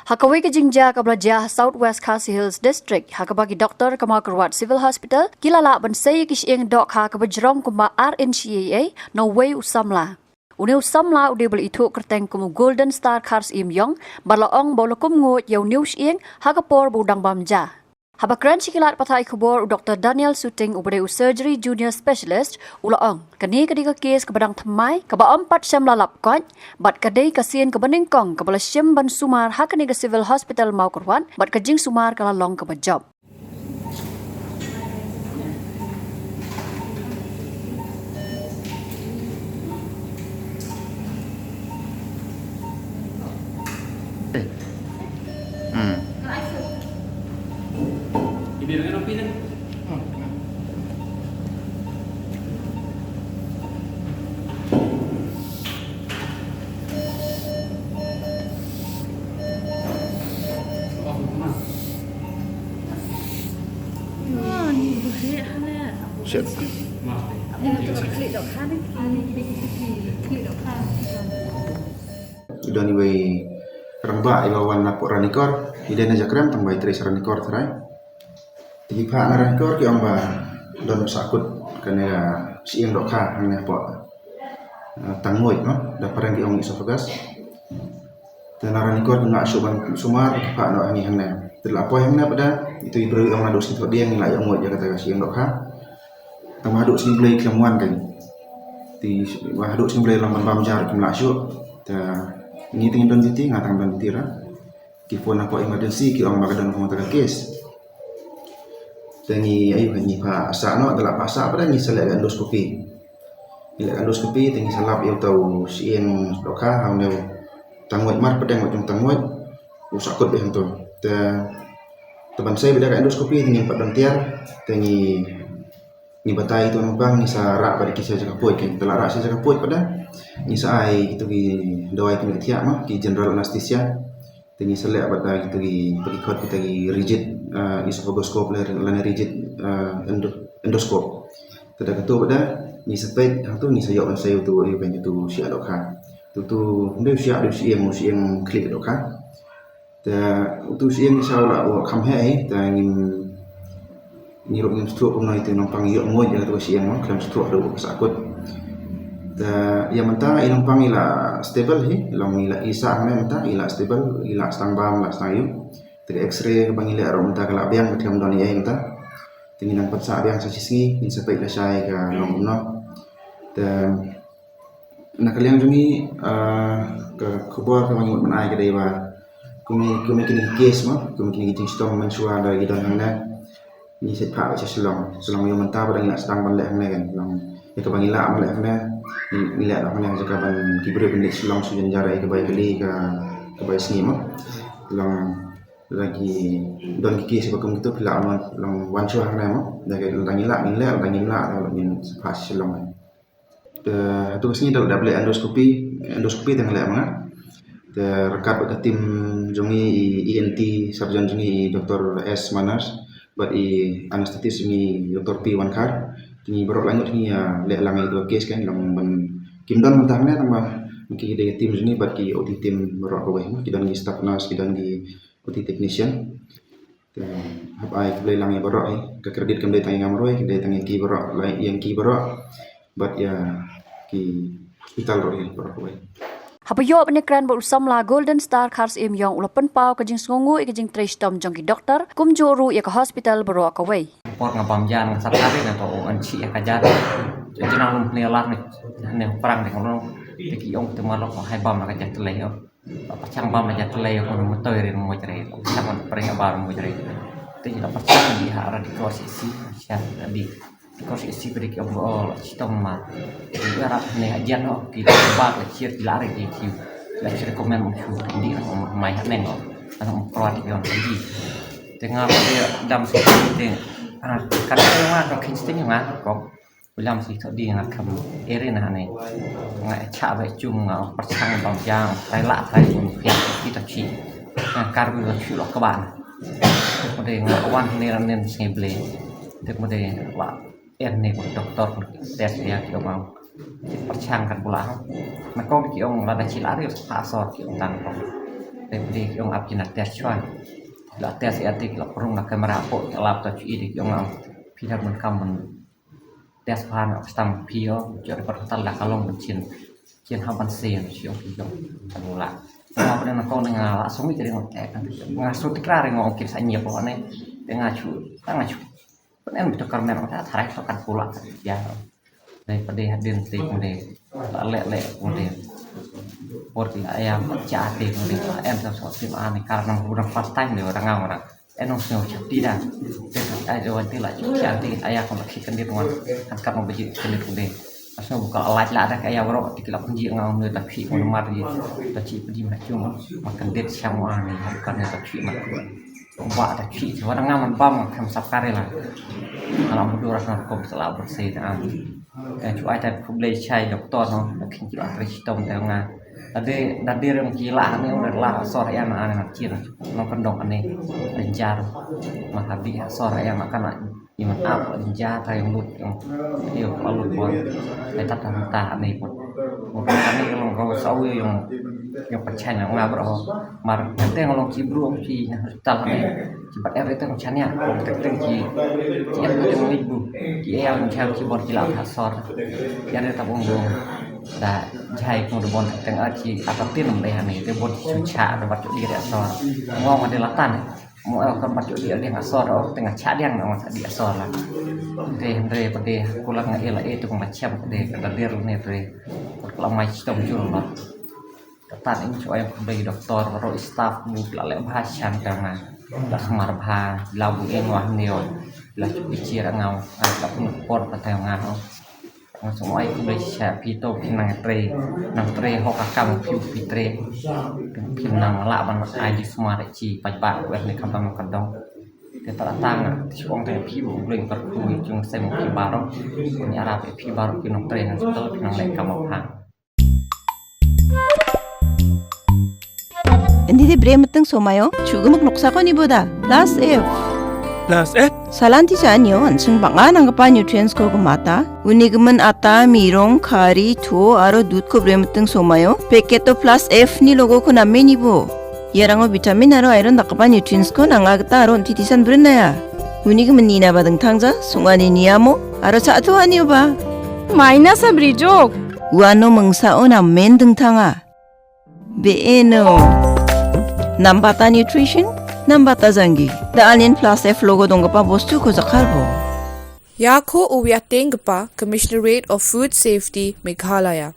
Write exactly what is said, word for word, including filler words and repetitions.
Ha kawei ka jingjia kaba la jia ha South West Khasi Hills District, ha kaba ki doktor ka Mawkyrwat Civil Hospital ki la lah ban sei ïa ki shyieng dohkha kaba jrong kumba ar inshi eiei na uwei u samla. Une u samla u dei ba la ithuh kyrteng kum u Golden Star Kharsyiem Ïong, bad la ong ba u la kum nguid ïa une u shyieng ha ka por ba u dang bam ja. Haba kren sha ki lad pathai khubor, u Doktor Daniel Suting, uba dei u surgery junior specialist, u la ong, kane ka dei ka kes kaba dang thymmai, kaba ym pat shym la lap koit, bad ka dei ka sien kaba nyngkong kaba la shim ban sumar ha kane ka Civil Hospital Mawkyrwat, bad ka jingsumar ka la long kaba jop. Hmm. Shit. Don iwei rangbah iba wan na pdeng Ranikor, i dei na Jakrem, tang ba i trei sha Ranikor tharai. Te ki phah na Ranikor ki ong ba don sahkut kane ka shyieng dohkha hangne hapoh, eh, tang nguid, no? Da phareng ki ong esophagus. Te na Ranikor ki ong la shuh ban sumar, ki phah noh hangne hangne. Te la poi hangne pat da, itu i briew i ong naduh sngi Thohdieng ngi la ïoh nguid ïa kata ka shyieng dohkha. Tang ba haduh sngi Blei khlem wan kein. Te ba haduh sngi Blei long ban bam ja ruh kim lah shuh. Te ngi te ngim don duty, nga tang don duty ruh. Ki phone hapoh emergency ki ong ba ka don kumta ka case. Te ngi ïohi ngi phah sah noh, da la phah sah pat da ngi sa leh ka endoscopy. Ngi leh ka endoscopy te ngi sa lap ïa uta u shyieng dohkha ha une u tang nguid, mar pdeng wat jong tang nguid. U sahkut beit hangto. Te, te ban sei beit da ka endoscopy te ngim pat don tiar. Te ngi Ngi batai ïa uto u nongpang, ngi sa rah pat ïa ki sha jaka puid, kein. Te la rah sha jaka puid pat da, ngi sa ai kito ki dawai kynthih thiah, ma, ki general anesthesia. Te ngi sa leh pat da kito ki, pat ki khot kita ki rigid, eh, esophagoscope lane, lane rigid, eh, endo-, endoscope. Te da kato pat da ngi sa peit hangto, ngi sa ïoh ban sei uto, ïa uto u shyieng dohkha. Uto, uto, ym dei u shyieng, dei u shyieng, u shyieng khlieh dohkha. Te uto u shyieng sa u la, u kham heh hi, te ngim, ngi ruh ngim sngewthuh kumno ïa uto u nongpang ïoh nguid ïa uto u shyieng, no, khlem sngewthuh haduh ba sahkut. Te ïa mynta i nongpang i la stable hi, long i la, i sah hangne mynta, i la stable, i la sdang bam, la sdang ïuh. Te ka X-ray kaba ngi leh ruh mynta ka la biang, ka khlem don ei ei mynta. Te ngin nang pynsah biang sa shisngi, ngin sa peit lashai ka long kumno. Te Na ka liang jong ngi, ah, ka khubor kaba ngi mut ban ai ka dei ba kum, kum kine ki case, ma, kum kine ki jingshitom mynshuwa da ki don hangne. Ngi sa phah sha Shillong. Shillong ïa mynta ba dang ngi la sdang ban leh hangne, kan. Long ïa kaba ngi lah ban leh hangne, ngi, ngi leh hangne ha jaka ban ki briew ban leit Shillong shu jynjar ïa ka bai kali, ka, ka bai sngi, ma. Long da ki don ki case ba kum kito phi lah ban long wan shuwa hangne, ma. Da ki, da ngi lah ngin leh, da ngim lah ngin sa phah sha Shillong. Te hato ka sngi da, da leh endoscopy, endoscopy te nga leh ma nga. Te ryngkat bad ka team jong ngi, i E N T surgeon jong ngi, i Doktor S Manners, bad i anesthetist jong ngi, Doktor P Wankhar. Te ngi baroh laingut ngi, ah, leh lang ïa ka case, kan, long ban kim don mynta hangne tang ba ki dei ka team jong ngi bad ki O T team baroh kawei, ki don ki staff nurse, ki don ki O T technician. Te hap ai khublei lang ïa baroh hi. Ka credit kam dei tang ïa nga marwei, ka dei tang ïa ki baroh, la ïa ki baroh. Bad ïa ki hospital ruh hi baroh kawei. Haba ïoh ban ïakren bad u samla Golden Star Kharsyiem Ïong, u la pynpaw ka jingsngewnguh ïa ka jingtrei shitom jong ki doktor, kumjuh ruh ïa ka hospital baroh kawei. Por nga bam ja nga sa tari na to, u an chi ïa ka ja. Jinang lum ne lar ne, ne prang de ngolong. Te ki ong te marlok hai bam na ka ja te lei ïa. La pyrshang bam la ja te lei ïa ko, na mutoi re, na mutoi re. Pyrshang ban pyrshang bam na mutoi re. Te la pyrshang di ha ra di ko si si, pyrshang di ko si si, pyrshang ki ong, oh, la shitom ma. Di ra ne ha jan, oh, ki la ba, la share, ki la re, ki ki la share comment, oh, shu di na, oh, mai ha neng, oh. Ana, oh, pro di yon di. Te nga pa dia dam si te, ah, kan te nga ka kin sting nga ko. William si to di nga kham eri na ne. Nga cha ba chung nga pyrshang bam jang, tai la tai un pia kita chi. Nga kar bi chu lo ka ban. Ko de nga wan ne ran nen sngi ble. Te ko de wa en ne ko doktor ko tes ya ki ong. Pyrshang kan pula. Na ko ki ong la da chi la ri pa sor ki ong tang ko. Te phi ki ong ap ki na test shuwa. La test ïa te ki la prung na kamera hapoh ki lab ta shu i de ki ong ong. Phi da ban kam ban test phan ap stam phi ong. Jot de pat tal da ka long ban chin. Chin ha ban se shu ong phi ong. Kan la. Nga pyneh na kong nga la song i te ring ong te kan. Nga shu tikra ring ong ki sa nyiep ong ne. Te nga shu. Ta nga shu. Pyneh to kar men ong ta tharai to kan pula. Ya. Dei pade hadien te kumne. La leh leh kumne. Por ki la ïa mat cha te kumne. La en sa so tim ani kar nang budang first time de orang orang. En ong sngew chap ti da. Te ai de wan te la chap ti ai ya kon la khit kan dit wan. Kan kan ong baji kan dit kumne. Asno buka la lait la da ka ya waro ti ki la punji ngau ne ta phi kumne mar ji. Ta chi pdi ma chung. Ma kan dit siam ani kan ne ta phi ma. Ba ta chi ti wan ngam man bam kam sap kare la. Alam budu ras na kom sala bersih ta am. Ka chu ai ta khublei shai doktor no, na khin chu ai chitom ta nga. Dade dade rem ki la ni ong la sor ya na ana chin. No kan dong ani. Rinjar. Ma ka bi sor ya ma kana. Iman ap rinjar ta yong lut yong. Yo la lut bon. Ai ta ta ta ani bon. Bon ani long ko sa u yong. Yong pa chai na nga bro. Mar teng long ki bru ki na hospital ani. Ki pat er teng chania. Teng teng ki ki er teng ni bu. Ki er ang chau ki bor ki la ta sor. Ki er ta bong bong. Da jai ko de bon teng a ki ata tin dei ani. Te bon chu cha da bat chu di re sor. Ngong de la tan. Mo el kan bat chu di re sor o teng cha diang na ma di sor la. Te hendre pade ko la nga ela e tu ma cham de ka da dir ne tre. Ko la mai chitom jur la. Katan in chu ai khublei doktor ro staff bu la le bha shan ka nga. La khmar bha la bu en wah neo. La chu pichir ngau. Ka pun por ka ta nga ho. Nga chu ai khublei sha phi to phi nang tre. Nang tre ho ka kam phi phi tre. Phi nang la ban ai di smar chi paj ba ku ne kam tam ka dong. Te ta ta nga chu ong te phi bu bleng ka khu chung sem phi baro. Ni ara phi baro phi nang tre nang tal phi nang le kam ha. Indi de bre mateng somayo, chuga mak noksa ko ni boda. Plus F. Plus F? Salan ti sa anyo, anseng banga nang kapa nutrients ko kumata. Uni gemen ata, mirong, khari, tho, aro dud ko bre mateng somayo. Packet to Plus F ni logo ko namme ni bo. Ïa rango vitamin aro iron da kapa nutrients ko nang agta aro titisan brin na ya. Uni gemen ni na ba dengthang ja, sunga ni ni amo, aro sa tu anyo ba. Minus a brijok. Uano mengsa o na men dengthang a. Be eno. Nambata nutrition, nambata janggi. Da alien plus F logo dong kapa bostu ko jakar bo. Ïa ko u ïa teng kapa Commissionerate of Food Safety Meghalaya.